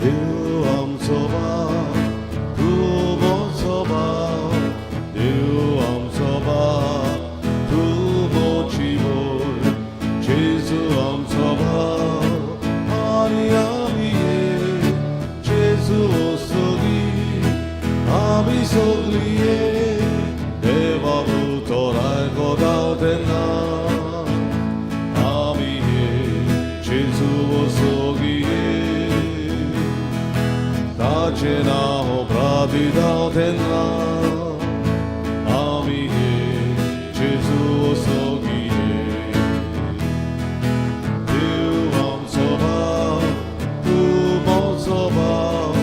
देव आमचो बाप तूं म्हजो बाप देव आमचो बाप तूं म्हजी भयण जेजू आमचो बाप आनी आमी एक जेजू वसोगी आमी सगळीं एक देवा उतर आयकता तेन्ना आमी एक जेजू वसोगी एक ताचें नांव प्रादिता तेन्ना आमी एक जेजू वसोगी एक देव आमचो बाप तूं म्हजो बाप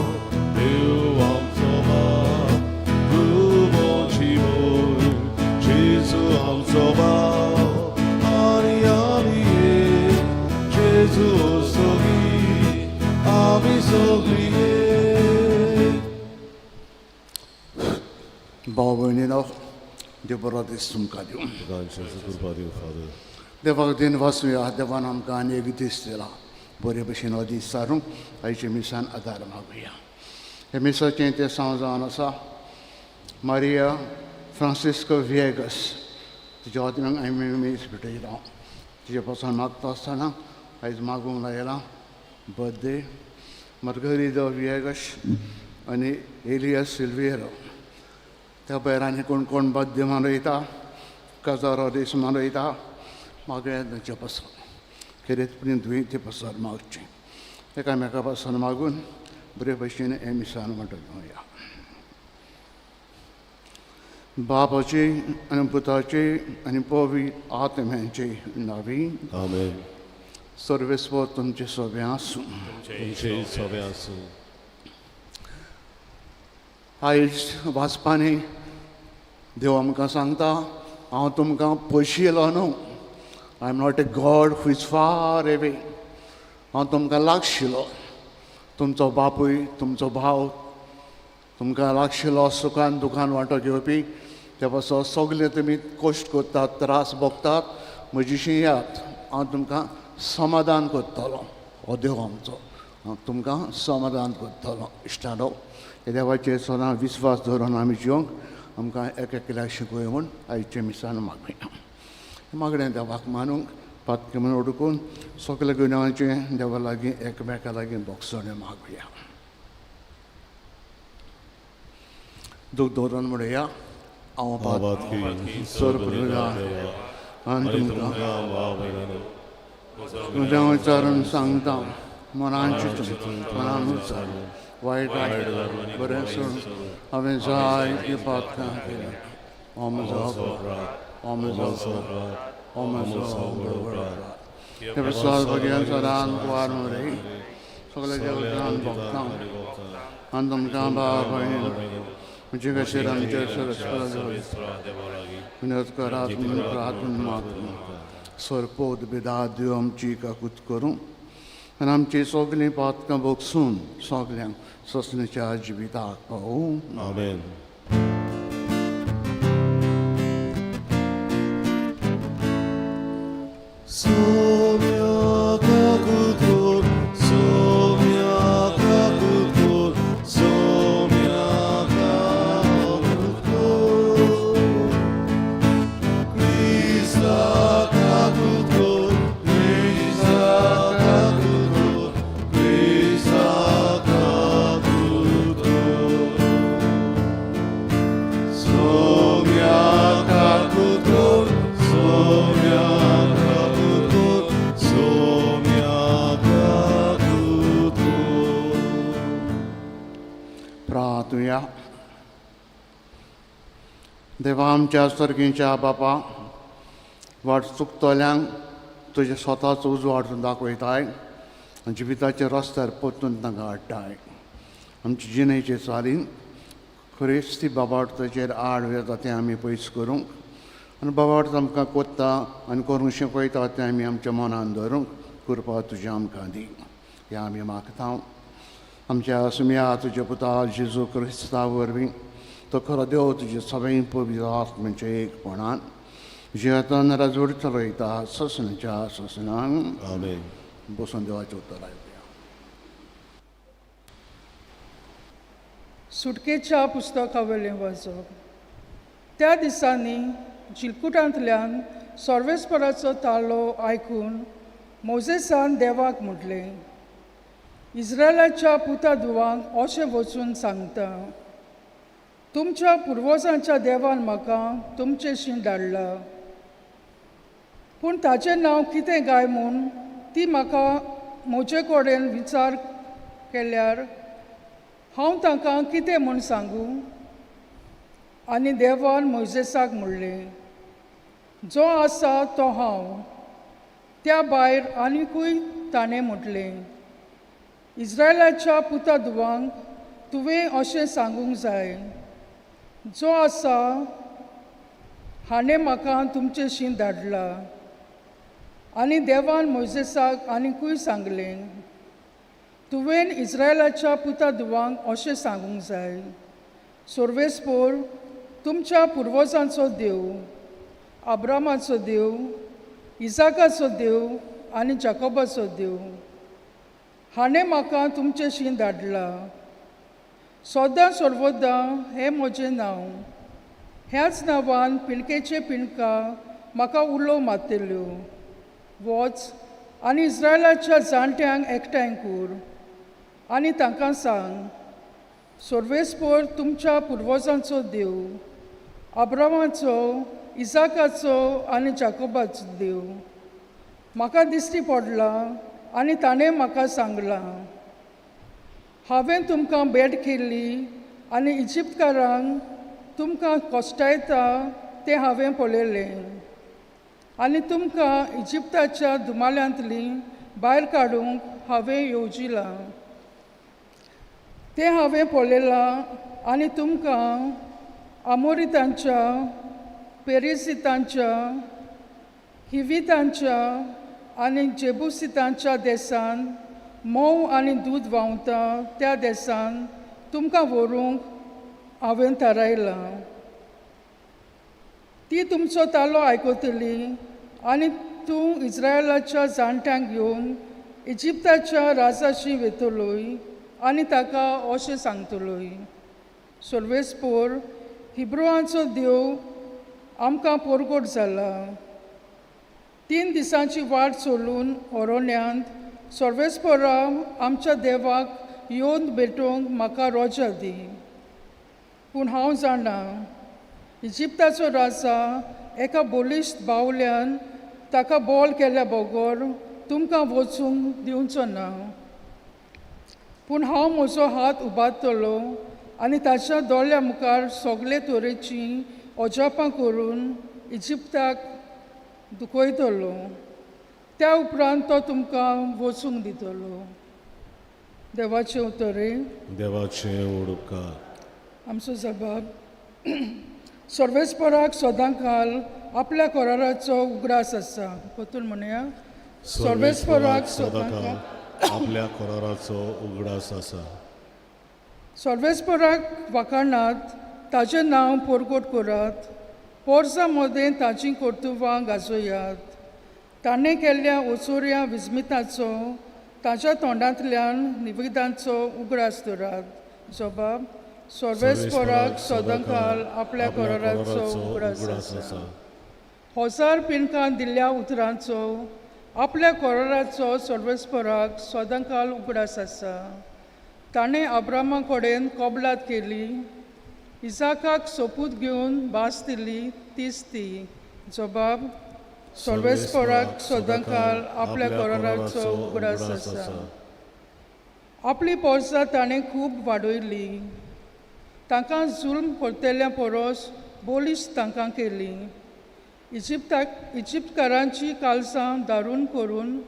देव आमचो बाप तूं म्हजी भयण जेजू आमचो बाप आनी आमी एक जेजू वसोगी आमी सगळीं एक. भाव भयणीनो देव बरो दीस तुमकां दिवं. कृपा दिवं फादर. देवाक दिन वाचुया. देवान आमकां आनी एक दीस दिला, बरे भशेन हो दीस सारूंक आयच्या मिसान आदार मागुया. हे मिसाचें तें साव जावन आसा मारिया फ्रांसिस्को व्हिएगस. तिच्या वतीन आमी मीस भेटयला. तिचे पासून मागता आसतना आयज मागूंक लायला बर्थडे मार्गरिदो व्हिएगस आनी एलियस सिल्वियरो. त्या भायर आनी कोण कोण बर्थडे मनयता, काजारो दीस मनयता, मागया तांचे पासून खेरीतपणी दुयेंती पासून मागचें. एकामेका पासून मागून बरे भशेन हें मिसान वांटो घेवया. बापाची आनी पुताची आनी पवित्र आत्म्याची नावी. आमेन. सर्वेस्पर तुमचे सोबें आसूं. तुमचे सोबे आसूं. आयज वाचपानी देव आमकां सांगता, हांव तुमकां पयशिलो न्हू. I am not a God who is far away. हांव तुमकां लागशिलो, तुमचो बापूय, तुमचो भाव, तुमकां लागशिलो, सुखान दुखान वांटो घेवपी. त्या पासत सगळे तुमी कश्ट करतात, त्रास भोगतात, म्हजीशी यात, हांव तुमकां समाधान करतलो. हो देव आमचो, हांव तुमकां समाधान करतलो. इश्टानो, हे देवाचेर सदां विस्वास दवरून आमी जिवंक आमकां एक एकल्याक शिकय म्हूण आयचे मिसान मागया. मागणें देवाक मानूंक पातकें म्हणून उडकून सगल्या गुन्यांवाचें देवा लागीं एकमेका लागीं भोगसणें मागुया. दूख दवरून म्हणुया, हांव पातकी सर्व आनी तुमकां तुमकां भाव तुज्या विचारून सांगता, मनान चिंतून, मनान उच्चारून, वायट बरें सोडून हांवें जायतीं पातकां केलीं. हो म्हजो अपराध, हो म्हजो अपराध, हो म्हजो व्हड अपराध. ते प्रसाद भगयान सदां कुवार मरे सगळे देवतान भोगता आनी तुमकां भाव भयण म्हजे खातीर आमच्या सरस्पत विनोद करात म्हणून प्रार्थना मागता. सरपोत बिदा देव आमची काकूत करूं आनी आमची सगळीं पातकां भोगसून सगल्यांक सोंसणेच्या जिविताक पावूं. आमेन. सोम्या काकुतोर, सोम्या काकुतोर, सोम्या काकुतोर. क्रिस्ता काकुतोर, क्रिस्ता काकुतोर, क्रिस्ता काकुतोर. सोम्या काकुतोर, सोम्या काकुतोर, सोम्या काकुतोर. प्रार्थुया. देवा आमच्या सर्गीच्या बापा, वाट चुकतल्यांक तुजे स्वताचो उजवाड तूं दाखयताय आनी जिविताच्या रस्त्यार परतून तांकां हाडटाय. आमचे जिणेचे चालीन खरेंच ती बाबार्थाचेर आड येता तें आमी पयस करूंक आनी बाबार्थ आमकां कोत्ता आनी करूंक शिकयता तें आमी आमच्या मनान धरूंक कृपा तुजी आमकां दी, हें आमी मागता आमच्या सुम्या तुज्या पुता जेजू क्रिस्ता वरवीं. तो खरो देव तुजे सगळीं पवित्र आत्म्याच्या एकपणान जियेतान राजवट चलयता ससनाच्या ससनान. आमेन. बसून देवाचें उतर आयकुया. सुटकेच्या पुस्तकावयलें वाचप. त्या दिसांनी जिलकुटांतल्यान सर्वेस्पराचो तालो आयकून मोजेसान देवाक म्हटलें, इस्रायलाच्या पुता धुवांक अशें वचून सांगता, तुमच्या पुर्वजांच्या देवान म्हाका तुमचेशी धाडला, पूण ताचें नांव कितें काय म्हूण ती म्हाका म्हजे कडेन विचार केल्यार हांव तांकां कितें म्हूण सांगूं? आनी देवान मोयजेसाक म्हणलें, जो आसा तो हांव. त्या भायर आनिकूय ताणें म्हटलें, इस्रायलाच्या पुता धुवांक तुवें अशें सांगूंक जाय, जो आसा हाणें म्हाका तुमचेशी धाडला. आनी देवान मोयजेसाक आनिकूय सांगलें, तुवें इस्रायलाच्या पुता धुवांक अशें सांगूंक जाय, सर्वेस्पोर तुमच्या पुर्वजांचो देव, अब्रामाचो देव, इजाकाचो देव आनी जाकोबाचो देव हाणें म्हाका तुमचेशी धाडला. सदां सर्वोदां हें म्हजें नांव, ह्याच नांवान पिणकेचे पिणका म्हाका उलो मारतल्यो. वच आनी इस्रायलाच्या जाणट्यांक एकठांय कर आनी तांकां सांग, सर्वेस्पोर तुमच्या पुर्वजांचो देव, अब्रामाचो, इजाकाचो आनी जाकोबाचो देव म्हाका दिश्टी पडला आनी ताणें म्हाका सांगलां, हांवें तुमकां भेट केल्ली आनी इजिप्तकारांक तुमकां कश्टायता तें हांवें पळयलें आनी तुमकां इजिप्ताच्या धुमाल्यांतलीं भायर काडूंक हांवें येवजिलां तें हांवें पळयलां आनी तुमकां आमोरितांच्या, पेरिसितांच्या, हिवितांच्या आनी जेबुसितांच्या देसान म्होंव आनी दूद व्हांवता त्या देसान तुमकां व्हरूंक हांवें थारायलां. ती तुमचो तालो आयकतली आनी तूं इस्रायलाच्या जाणट्यांक घेवन इजिप्ताच्या राजाशी वेतलोय आनी ताका अशें सांगतलोय, सर्वेस्पोर हिब्रुवांचो देव आमकां पोरगोट जाला. 3 दिसांची वाट चलून ओरोण्यांत सर्वेस्पोरा आमच्या देवाक येवन भेटोवंक म्हाका रोजा दी. पूण हांव जाणा इजिप्ताचो राजा एका बलिश्ट बावल्यान ताका बोल केल्या बगर तुमकां वचूंक दिवचो ना. पूण हांव म्हजो हात उबारतलो आनी ताच्या दोळ्या मुखार सगळे तरेचीं अजापां करून इजिप्ताक दुखयतलो. त्या उपरांत तो तुमकां वचूंक दितलो. देवाचें उतरे. देवाचें उपकार. आमचो जबाब सर्वेस्पराक सदां काल आपल्या कराराचो उगडास आसा. परतून म्हणया, सर्वेस्पराक सदां काल आपल्या कराराचो उगडास आसा. सर्वेस्पराक वाखाणात, ताचें नांव पोरगोट करात, पोरसां मदें ताचीं कर्तुबां गाजोयात. ताणें केल्ल्या ओचोऱ्या विस्मिताचो ताच्या तोंडांतल्यान निवेदांचो उगडास दवरात. जबाब सर्वेस्पराक सदां काल आपल्या कराराचो उगडास आसा. हजार पिनकां दिल्ल्या उतरांचो आपल्या कराराचो सर्वेस्पराक सदां काल उगडास आसा. ताणें अब्रामा कडेन कबलात केली, इजाकाक सोपूत घेवन भास दिली तीच ती. जबाब सर्वेस्पराक सदां काल आपल्या कराराचो उगडास आसा. आपली पोरसां ताणें खूब वाडयली, तांकां जुल्म करतल्या परस बलिश्ट तांकां केली. इजिप्तकारांची कालसां दारून करून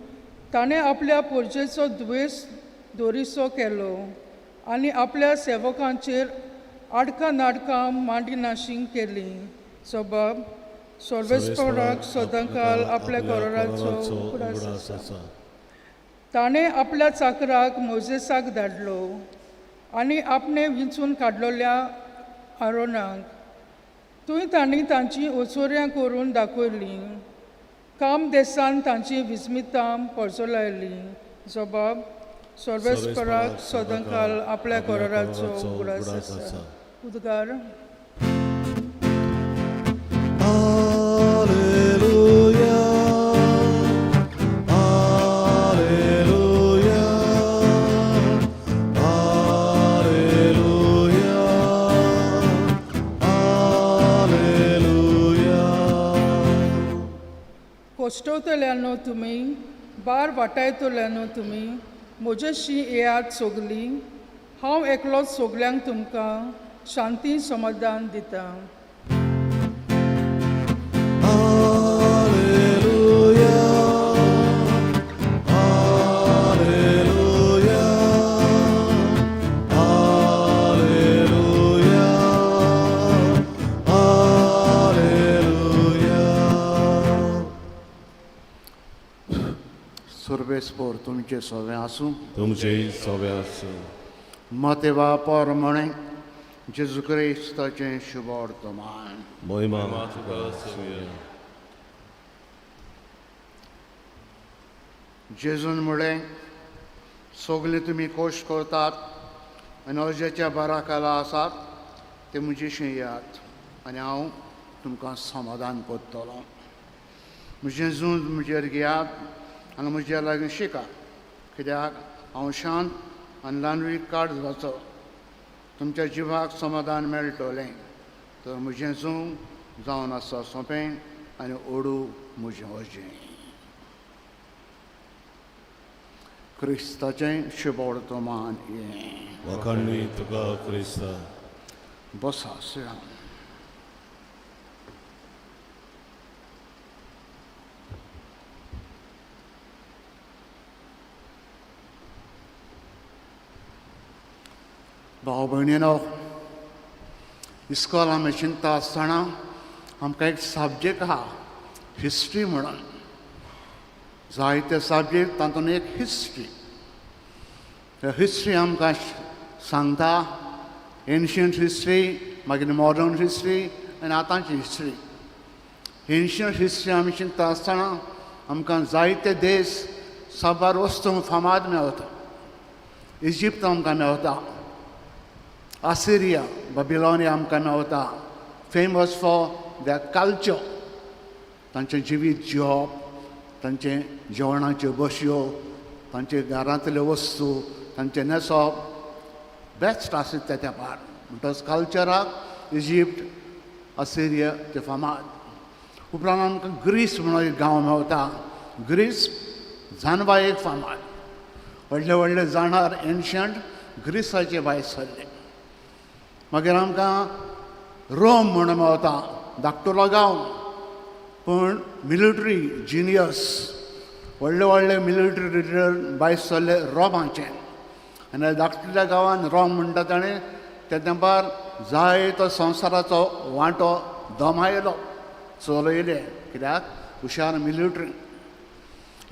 ताणें आपल्या पोरजेचो द्वेस दोरीसो केलो आनी आपल्या सेवकांचेर आडकां नाडकां मांडिनाशीं केलीं. जबाब सर्वेस्पराक सदां काल आपल्या कराराचो उगडास आसा. ताणें आपल्या चाकराक मोजेसाक धाडलो आनी आपणें विंचून काडलेल्या आरोनाक. थंय तांणी तांची ओचोऱ्यां करून दाखयलीं, काम देसान तांची विस्मितां परजलायलीं. जबाब सर्वेस्पराक सदांकाल आपल्या कोराराचो उगडास आसा. उद्गार. Alleluia, Alleluia, Alleluia, Alleluia. कोश्टवतल्यानो तुमी, बार वाटायतल्यानो तुमी, म्हजेशी येयात सोगली. हांव एकलोच सोगल्यांक तुमकां शांती समाधान दितां. Alleluia, Alleluia, Alleluia, Alleluia. सर्वेस्पोर तुमचें सगळें आसूं. तुमचे सगळे आसूं. मतेवा परमणे जेजू क्रिस्ताचें शुभ वर्तमान. महिमा तुका आसूया. जेजून म्हळें, सगळें तुमी कोश्ट करतात आनी अर्जाच्या बाराकाला आसात ते म्हजेशी येयात आनी हांव तुमकां समाधान करतलो. म्हजें झूज म्हजेर घेयात आनी म्हज्या लागीं शिकात, कित्याक हांव शांत आनी ल्हानवीक काड जाचो. तुमच्या जिवाक समाधान मेळटलें. तर म्हजें झूंग जावन आसा सोंपें आनी ओडू म्हजें अजें. क्रिस्ताचें शुभ वर्तमान हें. वाखाणणी तुका क्रिस्ता. बसा सिडावन. भाव भयणीनो, इस्कॉल आमी शिकता आसतना आमकां एक सब्जेक्ट आहा हिस्ट्री म्हणून. जायते सब्जेक्ट तातूंत एक हिस्ट्री. हिस्ट्री आमकां सांगता एन्शियंट हिस्ट्री, मागीर मॉडर्न हिस्ट्री आनी आतांची हिस्ट्री. एन्शियंट हिस्ट्री आमी शिकता आसतना आमकां जायते देश साबार वस्तू फामाद मेवता. इजिप्त आमकां मेवता, आसिरिया बबिलोनिया आमकां मेवता, फेमस फॉर the culture. तांचें जिवीत जिवप, तांचें जेवणाच्यो बशयो, तांचे घरांतल्यो वस्तू, तांचें न्हेसप बेस्ट आसता त्या तेंपार. म्हणटच कल्चराक इजिप्त असिरिया ते फामाद. उपरांत आमकां ग्रीस म्हणून एक गांव मेवता. ग्रीस जानवा एक फामाद. व्हडले व्हडले जाणार एन्शंट ग्रीसाचे भायर सरले. मागीर आमकां रोम म्हूण मेवता, धाकटुलो गांव पूण मिलिटरी जिनियस. व्हडले व्हडले मिलिटरी लिडर भायर सरले रोमाचे. आनी धाकटुल्या गांवान रोम म्हणटा ताणें त्या तेंपार जायतो संवसाराचो वांटो दमायलो, चलयले, कित्याक हुशार मिलिटरी.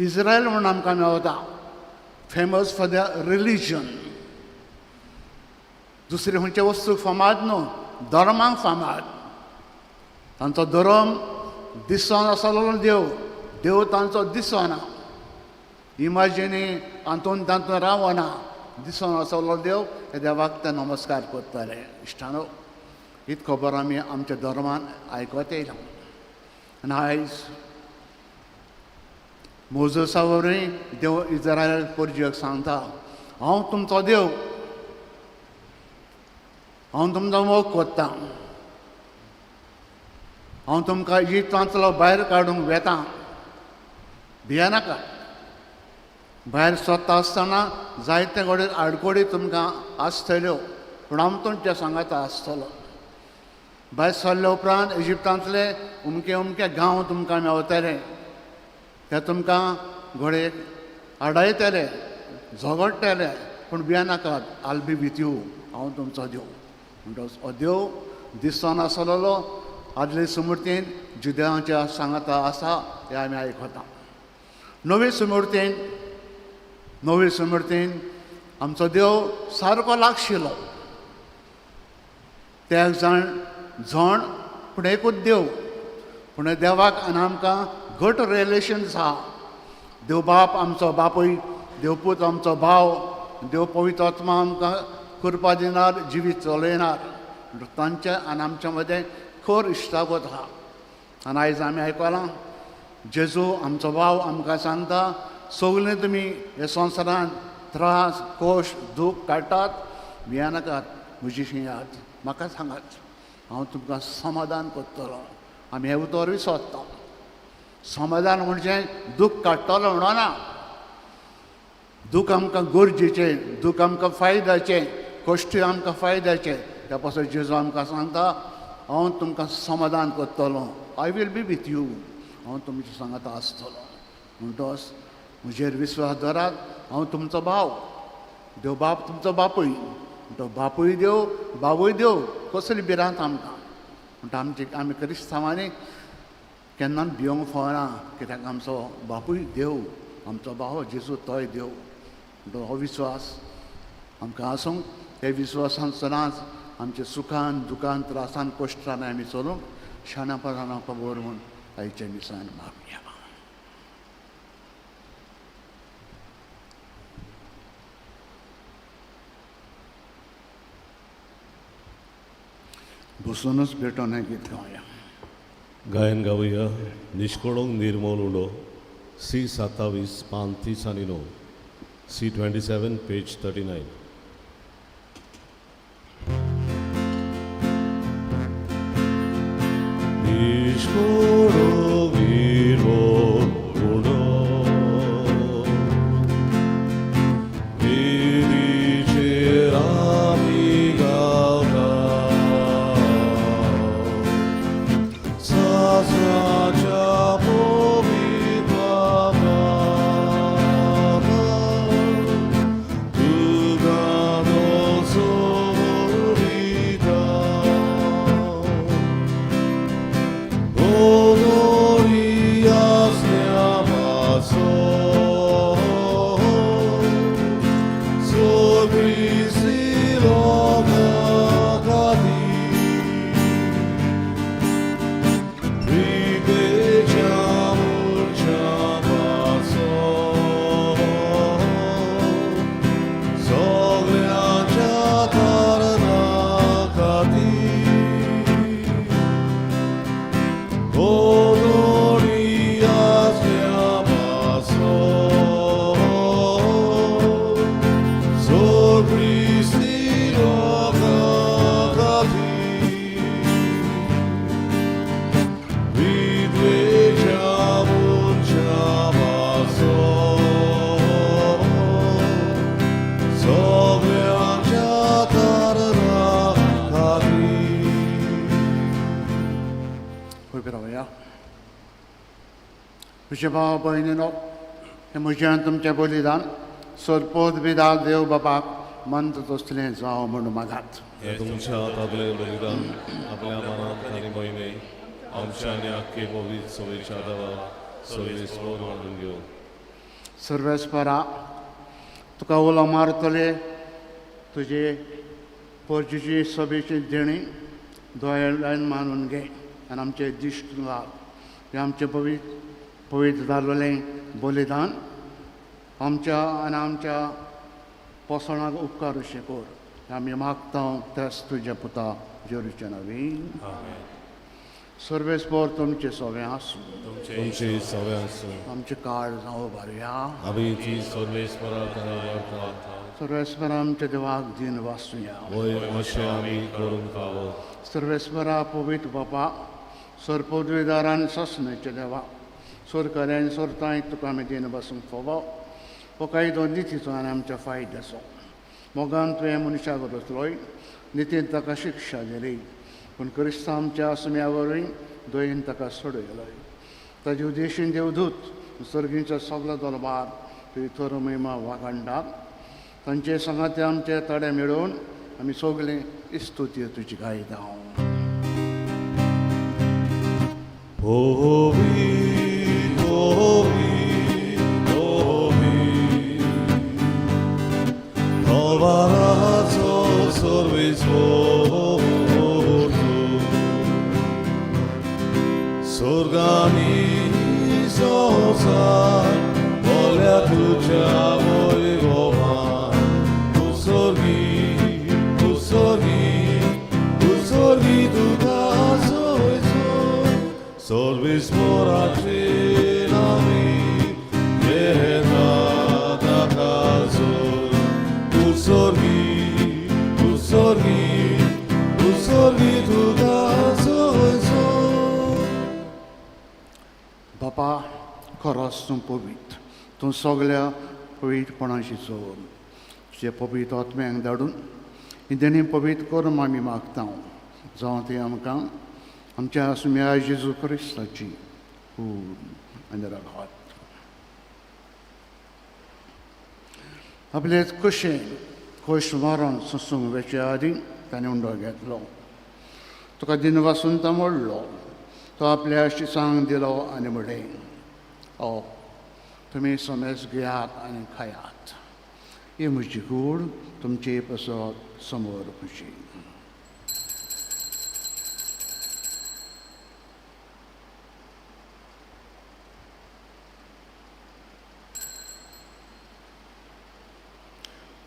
इस्रायल म्हूण आमकां मेवता, फेमस फॉर the religion. दुसरे खंयच्या वस्तूक फामाद न्हू, धर्माक फामाद. तांचो धर्म दिसोन आसलेलो देव, देव तांचो दिसना, इमाजिनी हातून तातूंत रावना, दिसोन आसलेलो देव, ह्या देवाक ते नमस्कार करताले. इश्टानो, हीच खबर आमी आमच्या धर्मान आयकत येयला. आनी आयज मोजसा वरवीं देव इजरायल पोरजीक सांगता, हांव तुमचो देव, हांव तुमचो मोग कोत्तां, हांव तुमकां इजिप्तांतलो भायर काडूंक वेतां, भियेनाका. भायर सोदता आसतना जायते घडये आडकोडी तुमकां आसतल्यो, पूण हांव तुमच्या सांगाता आसतलो. भायर सरले उपरांत इजिप्तांतले अमके अमके गांव तुमकां मेवतले, ते तुमकां घडये आडायतले, झगडटले, पूण भियेनाकात. आल बी विथ you, हांव तुमचो देव. म्हणटच हो देव दिसोन आसलेलो आदले सुमूर्तीन जुदेवाच्या सांगाता आसा हें आमी आयकता. नवे सुमूर्तीन आमचो देव सारको लागशिलो. ते एक जाण झण पूण एकूच देव. पूण देवाक आनी आमकां घट रिलेशन आसा. देव बाप आमचो बापूय, देवपूत आमचो भाव. देव पवित्र आत्मा आमकां कृपा दिनार, जिवीत चलयनार. तांच्या आनी आमच्या मदें खर इश्टागत आहा. आनी आयज आमी आयकलां जेजू आमचो भाव आमकां सांगता, सगळें तुमी हे संवसारांत त्रास कोश दूख काडटात, भियानाकात, म्हजी याद म्हाका सांगात, हांव तुमकां समाधान करतलो. आमी हें उतरूय सोदता. समाधान म्हणजे दूख काडटलो म्हणना. दूख आमकां गरजेचें, दूख आमकां फायद्याचें, कश्टूय आमकां फायद्याचें. त्या पासून जेजू आमकां सांगता, हांव तुमकां समाधान करतलो, I will be with you, हांव तुमच्या सांगाता आसतलो. म्हणटोच म्हजेर विस्वास दवरात, हांव तुमचो भाव, देव बाप तुमचो बापूय. म्हणटो बापूय देव, बावूय देव, कसली भिरांत आमकां. म्हणटा आमची आमी क्रिस्तांवांनी केन्नाच भिवंक फावना, कित्याक आमचो बापूय देव, आमचो भाव जेजू तोय देव. म्हणटो हो विस्वास आमकां आसूंक, हे विस्वासान सदांच आमच्या सुखान दुखान त्रासान कश्टान आमी चलूंक शाणापणान खबर म्हूण आयच्या मिसान मागया. बसूनच भेटोन हें गीत गावया. गायन गावया निष्कळंक निर्मल उडो, सी 27 पान 30 आनी 9, सी 27 पेज 39. निष्कळंक निर्मल उडो, वेदीचेर आमी गावता, सासणाच्या पवित्र बाबा, तुका सोबिता. ओनोरी आसल्या पासो, सोबीसी लोकां खातीर, प्रितेच्या मुळच्या पासो, सगळ्यांच्या तारणा खातीर. ओनोरी आसल्या पासो, सोबीसी लोकां खातीर, विद्वेच्या मुळच्या पासो, सगळ्यांच्या तारणा खातीर. उबी रावया. म्हजे भाव भयणीनो, हें म्हजें आनी तुमचें बलिदान सरपोत बिदा देव बापाक मंद तसलें जावं म्हूण मागात. हे तुमच्या हातांतलें बलिदान आपल्या मनांत आनी मोहिमे आमच्या आनी आख्खे पवित्र सवेच्या देवा सर्वेस्पर मानून घेवन. सर्वेस्परा, तुका उलो मारतले तुजे पोरजीची सभेची देणी दोळ्यान मानून घे आनी आमचे दिश्ट लाभ. हें आमचें पवित्र पवित्र जाल्लें बलिदान आमच्या आनी आमच्या पोसणाक उपकार अशें कर. आमी मागता त्याच तुज्या पुता जेरूच्या नवीन. आमेन. सर्वेस्पर तुमचें सगळें आसूं. तुमचे सवे आसूं. आमचें काळ जावं बारया. आमी ती सर्वेस्पराक वार्ता. सर्वेस्परा, आमच्या देवाक दिन वाचुया. वय, अशें आमी करूंक फावो. सर्वेस्परा, पवित्र बापा, सरपदवेदारान ससनेचे देवा, सरकाऱ्यान सरताय तुका आमी दिन बसूंक फावो. हो कायदो नितीचो आनी आमच्या फायद्याचो. मोगान तुवें मनशाक रचलोय, नितीन ताका शिक्षा दिली, पूण क्रिस्तांव आमच्या आसम्या वरवीं दयेन ताका सोडयलोय. ताजे उद्देशीन देवदूत सर्गींचो सगलो दरबार तुजी थर महिमा वागांडात. तांचे सांगाते आमचे तडे मेळोवन आमी सगळे इस्तुती तुजी गायता. पवित्र, पवित्र, पवित्र, दरबाराचो सर्वेस्पर तूं. स्वर्गानी संवसार बोल्या तुज्या वैभवान. खरोच तूं पवित्र, तूं सगल्या पवित्रपणाची चोर। तुजे पवित्र आत्म्यांक धाडून ही देणी पवित्र करून आमी मागता, जावं ती आमकां आमच्या सुम्या जेजू क्रिस्ताची कूड आनी रगत। आपले कशें खोश मारून सोसूंक वेचे आदीं ताणें उंडो घेतलो, तुका दिनवासून तो मोडलो, तो आपल्या शिसांक दिलो आनी म्हणलें, ओ तुमी समेज घेयात आनी खायात, ही म्हजी कूड तुमचे पासत समोर खुशी।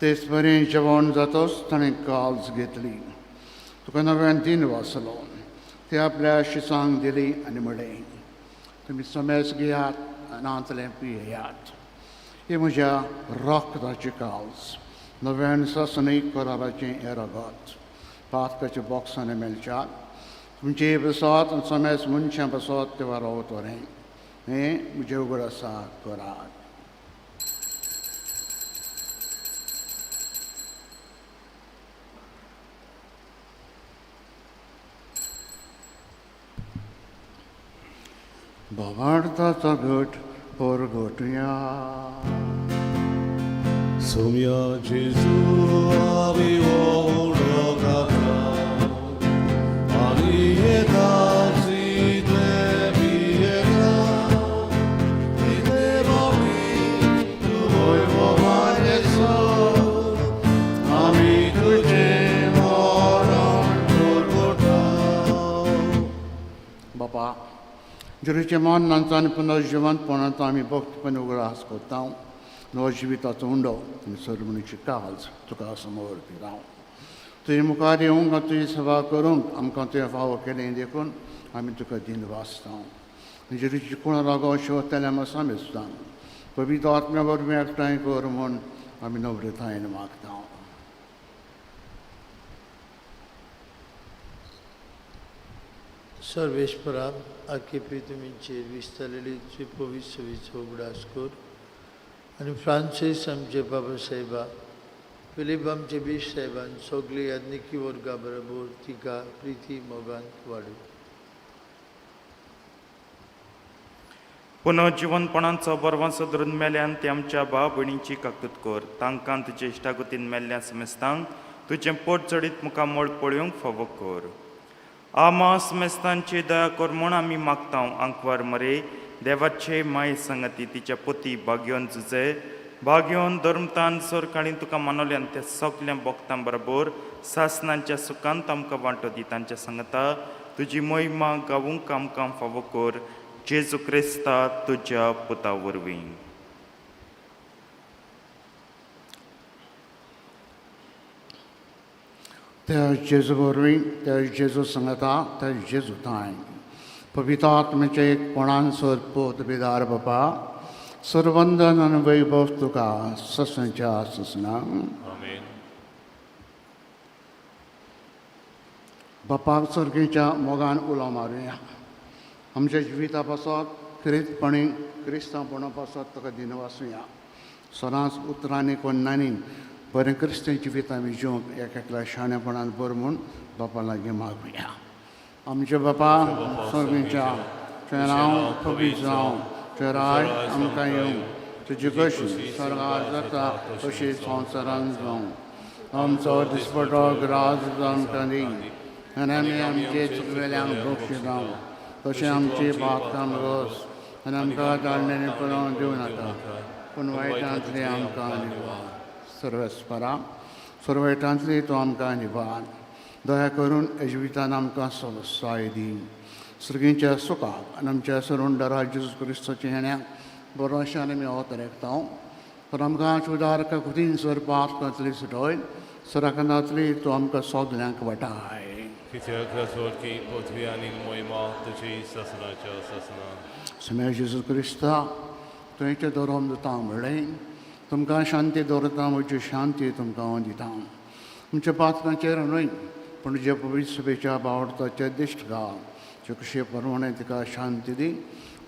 तेच बरें जेवण जातच ताणें काल्स घेतली, तुका नव्यान दिन वाचलो, ते आपल्या शिसांक दिली आनी म्हणलें, तुमी समेज घेयात आनी आंतलें पियेयात, हे म्हज्या रक्ताची काल्स, नव्यान सासणीक कराराचें हें रगत, पातकाच्या बॉक्सांनी मेळच्यात तुमचे बसत आनी समेज मनशां बसत ते वारोवतलें, हें म्हजें उगड आसा करात। भावार्थाचा घट परगटया। सोम्या जेजू आमी उडो घातला आनी येता तितले पियेता तितले बाबी तूं वैभवान येसो आमी तुजें मरण परगटा। बापा जेरूचे मन नांचान पुनर्जिवंतपणाचो आमी भक्तपण उगडास करता, नवो जिविताचो उंडो आनी सर्वणीची काज तुका समोर पिता। तुजे मुखार येवंक आनी तुजी सेवा करूंक आमकां तुवें फावो केलें देखून आमी तुका दिन वाचता। जेरूची कोण रागो शिवतल्या आमी मेजता, पवित्र आत्म्या वरवीं एकठांय कर म्हूण आमी नम्रतायेन मागता। सर्वेश्वरा आखे तुमीचेर विस्तारलेली तुजी पवित्र सवीचो उगडास कर आनी फ्रांसीस आमचे बाबा साहेबा, फिलीप आमचे बीश साहेबान सगळे याज्ञिकी वर्गा बरोबर तिका प्रिती मोगान वाडू। पुनर्जिवनपणाचो बरवांसो धरून मेल्यान ते आमच्या भाव भयणीची काकूत कर, तांकां तुजे इश्टागतीन मेल्ल्या समेस्तांक तुजें पोट चडीत मुखामळ पळोवंक फावो कर। आमा समेस्तांची दया कर म्हूण आमी मागता। आंकवार मरे देवाचे माये संगती तिच्या पोती भाग्योन जुजे भाग्योन धर्मतान सरकाळी तुका मानवल्यान त्या सगल्या भक्तां बरोबर सासनांच्या सुखांत आमकां वांटो दी। तांच्या सांगता तुजी महिमा गावूंक आमकां फावो कर, जेजू क्रिस्ता तुज्या पुता वरवीं। त्या जेजू वरवीं, त्या जेजू सांगता, त्या जेजू तांय पवित्र आत्म्याचे एकपणान सर पोत बिदार बापा सर्वंदन आनी वैभव तुका ससंच्या ससना। आमेन। बापाक सर्गीच्या मोगान उलो मारुया, आमच्या जिविता पासत क्रिस्तपणी क्रिस्तांवपणा पासत तुका दिनवासुया। सदांच उतरांनी कोन्नांनी बरें क्रिस्ती जिवीत आमी जिवंक एक एकल्या शाणेपणान बर म्हूण बापा लागीं मागुया। आमचे बापा सर्गीच्या, तुजें नांव पवित्र जावं, तुजें राज आमकां येवं, तुजी कशी स्वर्गार जाता तशी संवसारान जावं। आमचो दिसपटो ग्रास आमकां दी आनी आमी आमचे चुकलेल्यांक बक्षी जावं, तशें आमची पातकां रोस आनी आमकां ताळण्यानी पळोवन दिवं नाका, पूण वायटांतली आमकां निवार। सर्वेस्परा सर्वयटांतली तूं आमकां निवार, दया करून जिवितान आमकां सवसाय दी। सर्गींच्या सुखाक आनी आमच्या सरुंडरा जेजू क्रिस्ताच्या हेण्याक बरोशान आमी अवतरेकता। तर आमकां उदार कुतीन सर पातकांतली सुटय, सराकनांतली तूं आमकां सगल्यांक वाटाय। कित्याक राजवटकी पृथ्वी आनी महिमा तुजी सासणाच्या सासणा। समेळ जेजू क्रिस्ता तुवें धोरोम दिता म्हणलें, तुमकां शांती दवरता, म्हजी शांती तुमकां हांव दिता। तुमच्या पातकांचेर न्हय पूण जे पवित्र सभेच्या बावडताचे दिश्ट घाल, जे कशे प्रमाणे तिका शांती दी,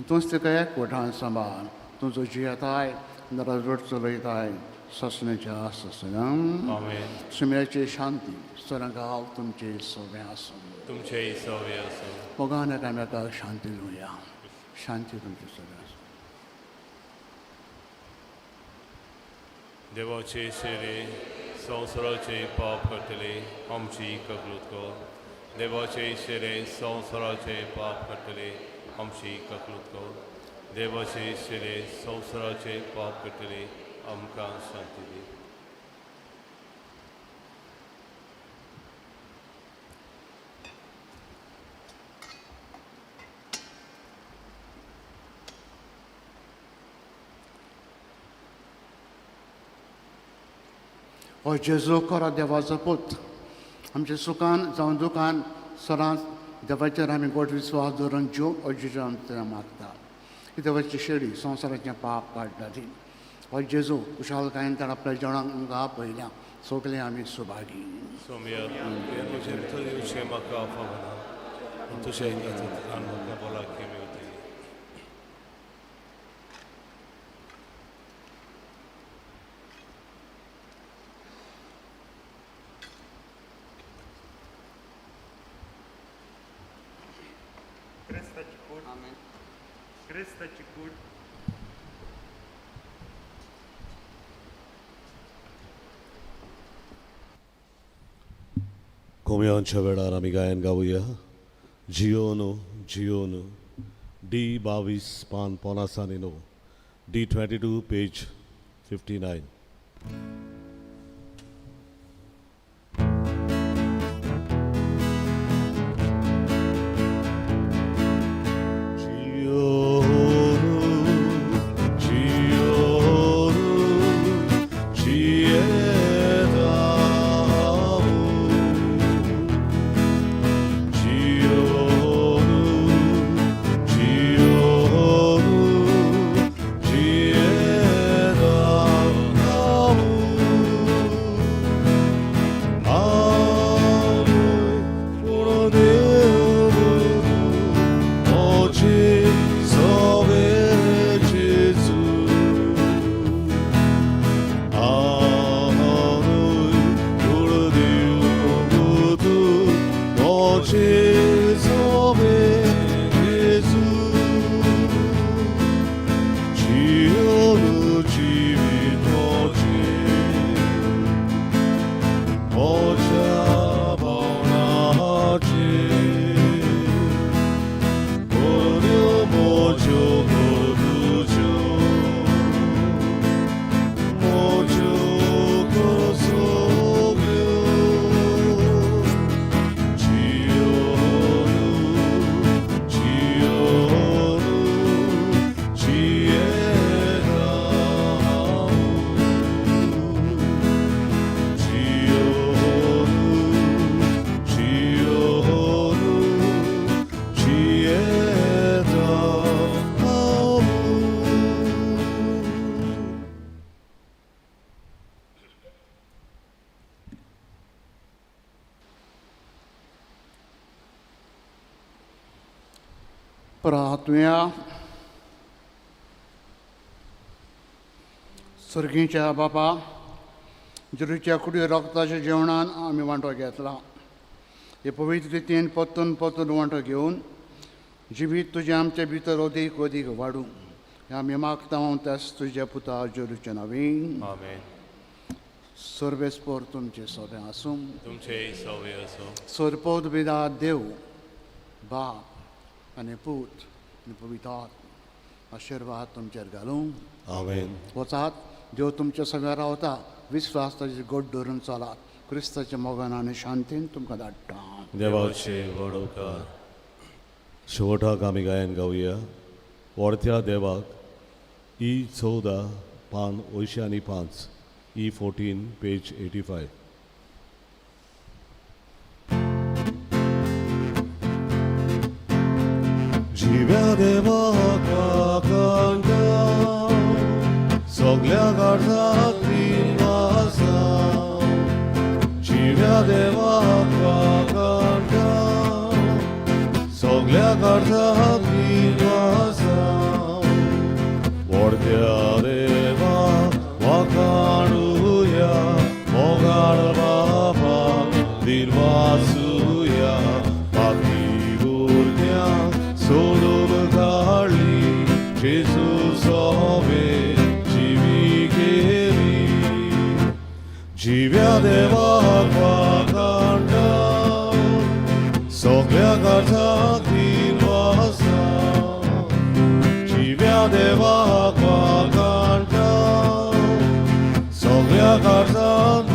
तूंच तिका एकवटान सांबाळ। तुजो जियेताय राजवट चलयताय ससण्याच्या ससना. आमेन. सुम्याची शांती सरंगाव तुमचे सगळें आसूं. तुमचेय सवे आसूं. मोगान एकामेकाक शांती दिवया. शांती तुमचे सगळें आसूं. देवाचे शेरे संवसाराचे पाप करतले आमची ककलूत कर. देवाचे शेरे संवसाराचे पाप करतले आमची ककलूत कर. देवाचे शेरे संवसाराचे पाप करतले आमकां शांती दी. हो जेजू खरो देवाचो पूत. आमच्या सुखान जावं दुखान सदांच देवाचेर आमी गोड विस्वास दवरून जीव हो जेजू आमच्या मागता. ही देवाची शेळी संवसाराचें पाप काडटा ती. हो जेजू खुशालकायेन ताणें आपल्या जेवणाक आमकां आपयल्या. सगळे आमी सुभागी. सोम्या, तुवें म्हजे भितर येवचें म्हाका फावना, पूण तुजें इंगातूंतल्यान म्हाका भलायकी मेवतली. क्रिस्ताची कूड. क्रिस्ताची कूड. कोमयांच्या वेळार आमी गायन गावया जियोनो जियोनो, डी 22 पान 59, डी 22 पेज 59. जियोनो जियोनो जियेतावो. जियोनो जियोनो जियेतावो. Amoi por Deus, oggi sove Gesù. Amoi por Deus, oggi sove Gesù. Giorno ci Ocha bonaci, Oreo mojo gordujo, mojo corosogrio. Giorno, giorno, giera. Giorno, giorno, giera. प्रार्थुया. सर्गीच्या बापा, जेरूच्या कुडी रक्ताच्या जेवणान आमी वांटो घेतला. हे पवित्र रितीन परतून परतून वांटो घेवन जिवीत तुजें आमचे भितर अदीक अदीक वाडूं हें आमी मागता त्याच तुज्या पुता जेरूच्या नांवीन. आमेन. सर्वेस्पोर तुमचें सोबें आसूं. तुमचेय सवे आसूं. सरपोत बिदा देव बाप आनी पूत आनी पवित्र आशिर्वाद तुमचेर घालूं. आमेन. वचात, देव तुमच्या सगळ्या रावता. विस्वास ताजे गोड धरून चलात. क्रिस्ताच्या मोगान आनी शांतीन तुमकां धाडटा. देवाचे व्हड उपकार. शेवटाक आमी गायन गावया व्हडत्या देवाक, ई 14 पान 85, ई 14 पेज 85. जिव्या देवाक कांटा सगल्या काळजाक आसा. जिव्या देवाक कांटा सगल्या काळजाक आसा. व्हडत्या जिव्या देवाक वाखाणटा सगळ्या काळजाक दिनवासा जिव्या देवाक वाखाणटा सगळ्या काळजाक.